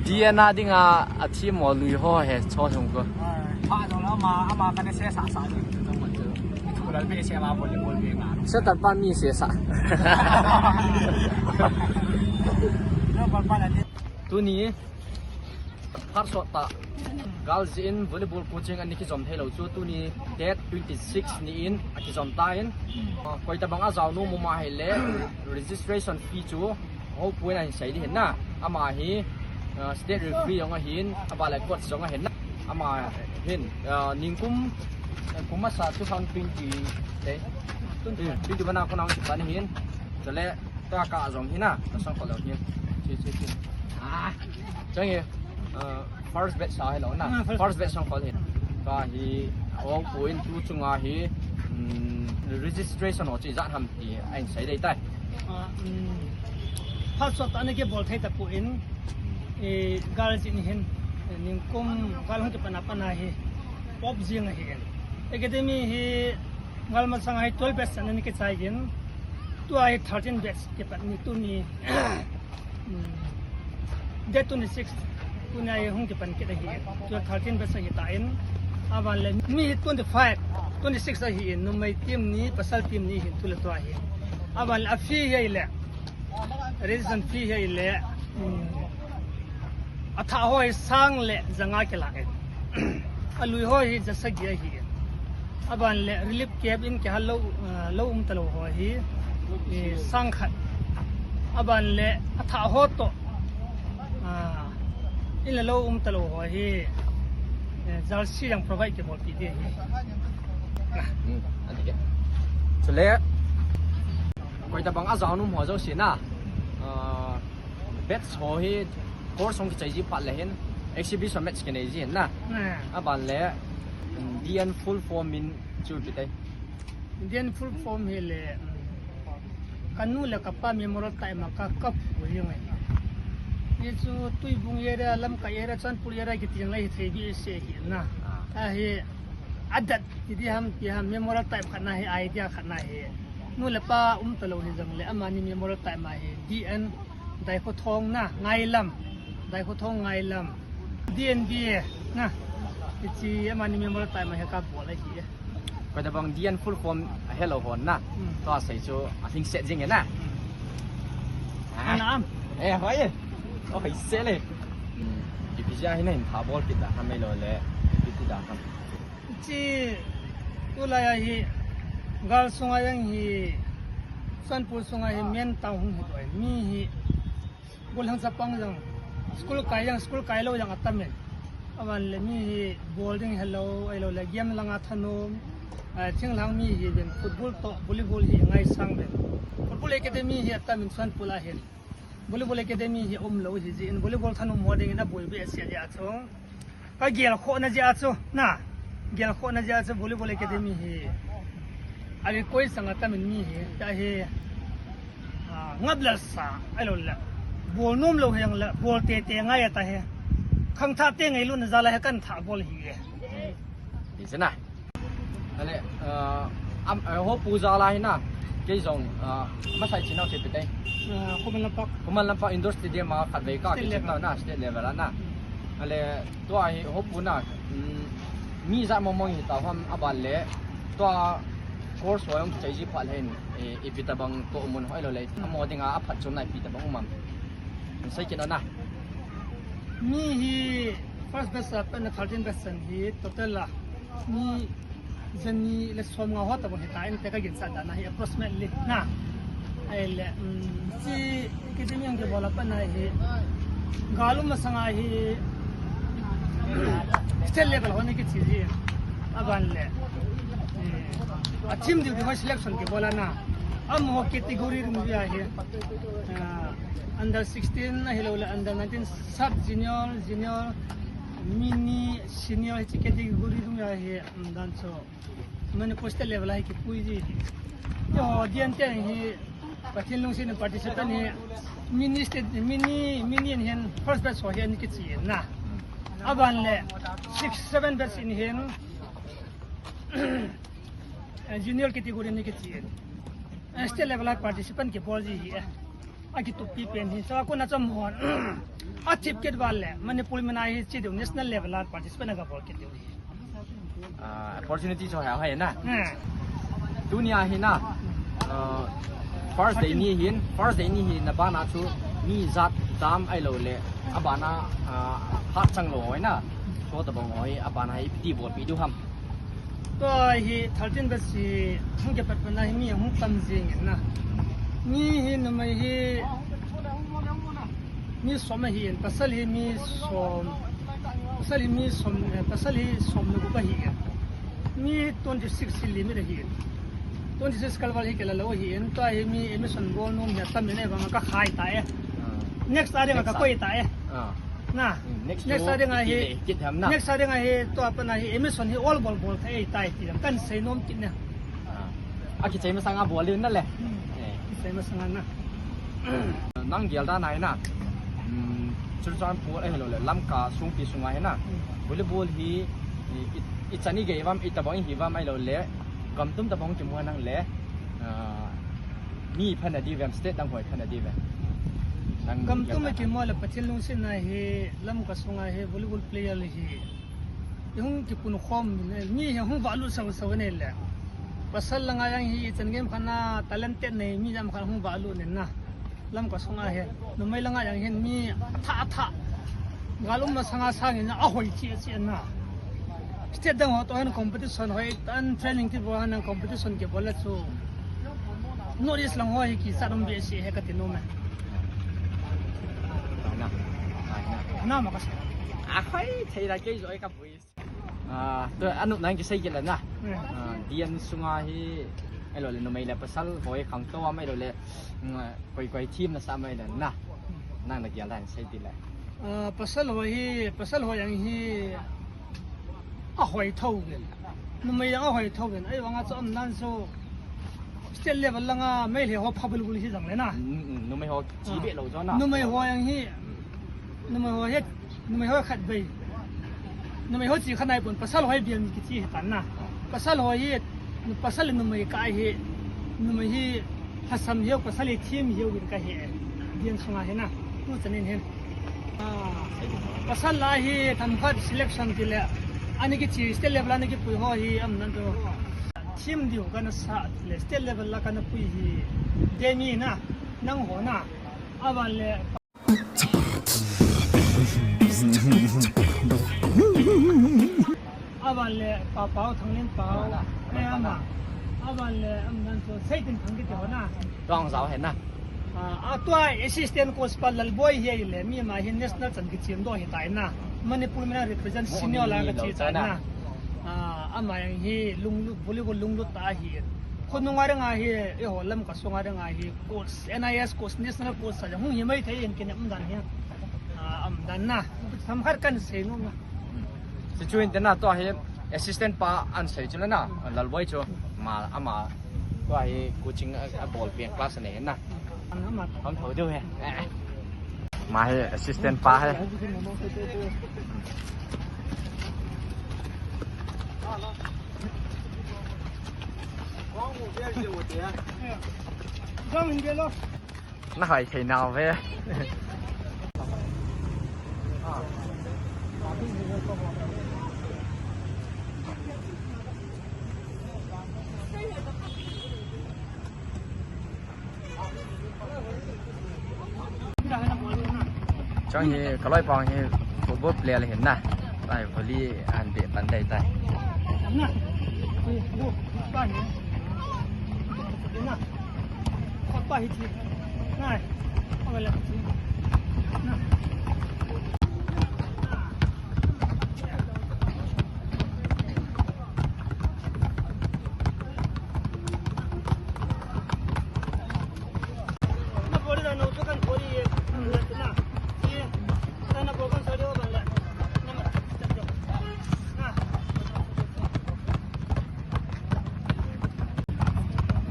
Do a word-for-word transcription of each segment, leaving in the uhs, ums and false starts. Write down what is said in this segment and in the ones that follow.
D N A dinga athi mo lui ho he cho hung ko. Pha jong la ama, ama kana se sa sa ni. Kulal be se ama bol bol be nga. Se tar pa mi se sa. Tuni phat sot tah gal jin volleyball coaching ani kijom thei lou chu tuni date twenty six ni in akijom ta in. Koi tabang a jao nom um ahile registration fee chu ho puin ahin sei di hin na. Ama hi, ah, state referee jong ahin, aba le coach jong ahin na. Ama hin, ah, ningkum, kum masa two thousand twenty, eh, twenty, twenty-one a kona hung kipan ahin. Chule, tua ka jong hin na, ka sang ko lo hin. Chi, chi, chi. Ah, chang hi, ah, first batch sa hi lo na. Ah, first first batch sang ko hin. Ka hi, ho puin tu chunga hi, um, registration ho chi jat ham ti, ahin sei dei tai. Ah, um, phat sot tah ana kibol thei tapuin, eh, gal jin hin, eh, ningkum gal hung kipan a pat a hi, pop jing ahi in. Academy hi gal masang a hi twelve batch ana kichai in, tua hi thirteen batch kipat ni tuni, um, date twenty six, tuni a hi hung kipan kit ahi in. Tua thirteen batch ahi ta in, aban le mi hi twenty five, twenty six ahi in, numei team ni, pasal team ni hin tu le tua hi. Aban le a fee hi le, registration fee hi le, um, athah ho hi sang le janga kila in. Alui ho hi jasagi ahi in. Aban le relief camp in kihal lou, ah, lou um talou ho hi, eh, sang khat. Aban le athah ho toh, ah, in le lou um talou ho hi, eh, jersey jong provide kibol pi di ahi. Hmm, ati ke. Chule, koi tabang a jao nom ho jouse na. Ah, batch ho hi course hung kichai ji phat le hin exhibition match kinei ji hin na. Hmm. Aban le, um, D N full form in chu ipi tai. D N full form hi le, um, ka nu le ka pa memorial time a ka, ka phu jing e. Hichu Tuibung area, Lamka area, Churachandpur area kiti jong le hithei beh se hi na. Ah. Ahi, adat kiti ham, ti ham, memorial time khat na hi, idea khat na hi. Nu le pa um talou hi jong le, amani memorial time a hi, D N Daikhothong na, Ngailam. Daikhothong Ngailam. D N B A na. Hiche amani memorial time a hi ka bol ahi. Koi tabang D N full form a helou hon na. Hmm. Tua sei chu a hing set jing e na. Hmm. Ah. Ana am. Eh, hoi. Oh, hoi se le. Hmm. Ipi jeh a hin na hin tha bol kit da ham ahilou le. Ipi ti da ham. Hiche tulai a hi gal sunga jong hi, Churachandpur sunga hi main town hung hi toh e. Mi hi gollhang chapang jong, school kai jong, school kai lou jong atam in. Aban le mi hi ball ding helou, ahilou le game langa thanom, eh, thinglhang mi hi ven football toh volleyball hi ngaisang ven. Football academy hi atam in Churachandpur a hin. Volleyball academy hi umlou hi jeh in volleyball thanom ho ding in aboi behseh jeh a chu. Ka gelkhohna jeh a chu, na, gelkhohna jeh a chu volleyball academy hi a request sang atam in mi hi, ta hi, ah, ngap le sa, ahilou le, bol nom lou hi jong le, bol tete ngai a ta hi, khangthah te ngailutna jal a hi kan thah bol hi e. Ti se na. Ale, ah, am, eh, hopu jal a hi na, kei jong, ah, masai chin nau te pe te. Ah, Khuman Lampak. Khuman Lampak Indoor Stadium a khatvei ka State kichen level. Tau na, state level a na. Hmm. Ale, tua hi hopu na, um, mi jat mong mong hi tau ham aban le, tua course ho jong kichai ji phat le hin, eh, ipi tabang tohmun hoi lou le, hmm, amaho dinga aphatchomna ipi tabang um am. Sei kit o na. Mi hi first batch a pat a thirteen batch chan hi total a mi jani le som nga ho tabang hi ta in te ka ginchat dan a hi approximately na. Ahile, um, hiche academy hung kibol a pat a hi gal um masang a hi state level ho ni kiche ji. Aban le, eh, a team diu diu ho selection kibol a na. Amaho category dungjuia hi, ah, under sixteen ahilou le under nineteen, sub junior, junior, mini, senior hiche category dungjuia hi, um, dan chu Manipur state level a hi kipui ji hi. Eiho D N te hi Pathen lungset in participant hi mini state, mini, mini in hin first batch ho hi ana kiche na. Aban le six, seven batch in hin, eh, junior category ana kiche. Eh, state level a participant kibol ji hi e. Akitupi pen hi, sa ko na cham hon. A thip kit val le, Manipur mina hi chi deu national level a participate na ka bol kit deu hi. Ah, opportunity chu ha hai na. Hmm. Tunia hi na. Ah, first day ni hin, first day ni hin na bana chu mi jat dam ai lo le. A bana, ah, hat chang lo hoi na. So ta bang hoi, a bana hi piti bol pi du ham. Tua hi thirteen batch hi hung kipat pat na hi mi hung tam jing in na. Mi hi numei hi mi som ahi in, pasal hi mi som, pasal hi mi som, eh, pasal hi som le gup ahi in. Mi twenty six hi limit ahi in. Twenty six kal val hi kila lo ahi in. Tua hi mi admission bol nom hi atam in, ahivang a ka khai ta e. Ah. Next a ding a ka koi ta e. Ah. Na. Hmm, next a ding a hi, kit ham na. Next a ding a hi, tua pat na hi, admission hi all bol bol thei tai ti dam kan sei nom kit na. Ah. A kichai masang a bol ding na le. Hmm. Eh. Kichai masang a na. Nang gel dan a hi na. Hmm, Churachandpur ahi lo le, Lamka sungpi sunga hi na. Hmm. Volleyball hi, i, i, i chan i gei vam, i tabang i hi vam ahi lo le. Gam tum tabang kimu nang le. Ah, mi phan a di vem, state dang hoi phan a di vem. Gam tum a kimu le Pathen lungset na hi Lamka sunga hi volleyball player le hi. I hung kipun khom mi le, mi hi hung valut sau sau ne le. Pasal langa jang hi chan game khat na talented nei, mi jam khat hung valut ne na. Lamka sunga hi. Numei langa jang hin mi tha tha. Gal um masanga sangin a hoi chi chi na. State dang ho to hin competition hoi tan training ti bo han competition kibol le chu. North East lang ho hi kichat um behseh e ka ti nom e. Na, na. Na ma ka sa. A hoi thei la kei jo e ka bui. Ah, to anu nang kisei kila na. Hmm. Ah, D N sunga hi, ahi lo le numei le pasal hoi khangtou am ahi lo le, mm, koi koi team na sa mai le na. Nang na gel dan sei ti le. Ah, pasal hoi hi, pasal hoi jang hi a hoi thou ven. Numei jang a hoi thou ven. Ahivang a chu um nan chu state level langa Meitei ho phabul bul hi jang le na. Mm, mm, numei ho chi be lo jo na. Numei ho jang hi, numei ho hi, numei ho khat bei. Numei ho chi khat nai pon pasal ho hi biang kichi hi tan na. Pasal ho hi, pasal numei ka hi, numei hi lhasam hiu, pasal hi thim hiu in ka hi. Biang sunga hi na. Tu chanin hin. Ah, pasal la hi themkhat selection ti le. Ani kichi state level ani kipui ho hi um nan tu. Thim diu kana sa le state level la kana pui hi. Demi na, nang ho na. Aban le Aban le Pau Pau, Thanglen Pau. Aban le, am nan chu Seitin Thang kiti ho na. Tong jao hen na. Ah, a tua assistant coach pa Lalboi hi le, mi ma hi national chan kichem do hi tai na. Manipur mina represent senior la kachi tai na. Ah, ama jang hi lunglut, volleyball lunglut ta hi. Khonung a ding a hi, eiho Lamka sunga ding a hi coach, N I S coach, national coach sa hung hi mai thei in kinem dan hi. Ah, um dan na. Themkhat kan sei nom na. Chu chu in te na, tua hi assistant pa an sei chu na, Lalboi chu, ma, ama, tua hi coaching a, a bol pen class nei na. Hung thou diu hi. Ma hi assistant pa hi. Jong in gelo. Na hai thei nau ve. Chang hi, ka loi pang hi, football player le hin na. Tai volley an be pan dai tai.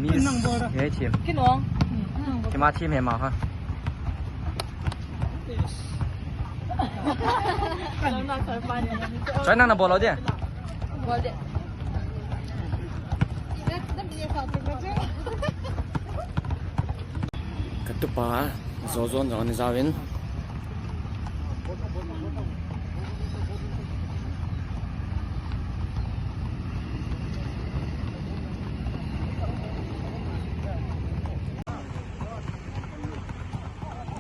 Miss, nang bol da. He team. Kin ong. Kima team he ma ha. Choi nang na bol lo de. Bol de. Ka tupa. Zo zon jong ani jaovin.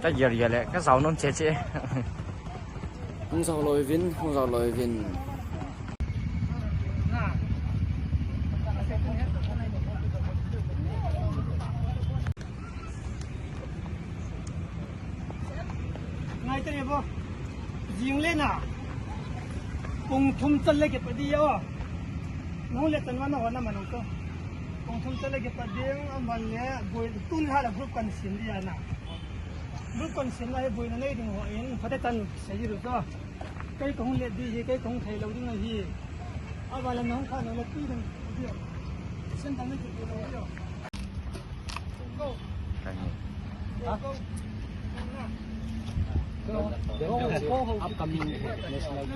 Ka gel gel le, ka jao nom che che. Hung jao loi vin, hung jao loi vin. Ngai tare bo. Jing le na. Pung thum chal le kipat ding o. Nung le tan wan na hon na ma nung to. Pung thum chal le kipat ding, aman le boi tun ha la group kan sin ding ana. Group kan sin na he boi na nei ding ho in, phat e tan sei ding to. Kei kahung let ding hi, kei kahung thei lou ding ahi. Aban le nahung kha nung le tui ding. Sen dang le tui lou ding. Upcoming national.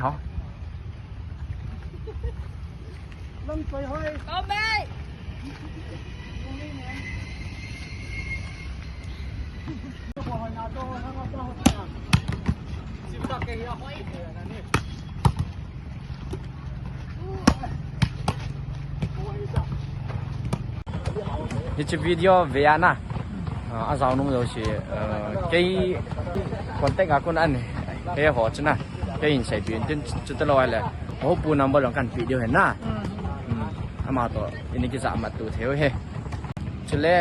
Hả? Hiche video ve a na. Ah, ajao nom jouse, ah, kei contact a kon an he ho chu na. Kei hin seipeh in tin chuti lou le. Ho pu number jong kan pe diu ahi na. Hmm. Ama toh ini kijah mat tou thei u ahi. Chule,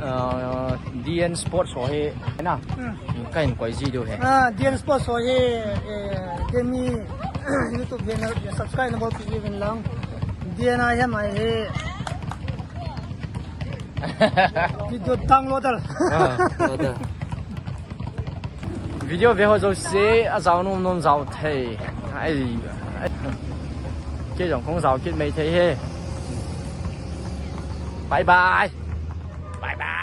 ah, D N Sports ho hi na. Hmm. Kahin koi ji diu ahi. Ah, D N Sports ho hi, eh, kei mi YouTube channel subscribe na bol pi uvin lang. D N a hi mai hi. Video downloader. Ah, downloader. Video ve ho jouse, ajao nom nom jao thei. Ai, ai. Kei jong kahung jao kit mai thei e. Bye bye. Bye bye.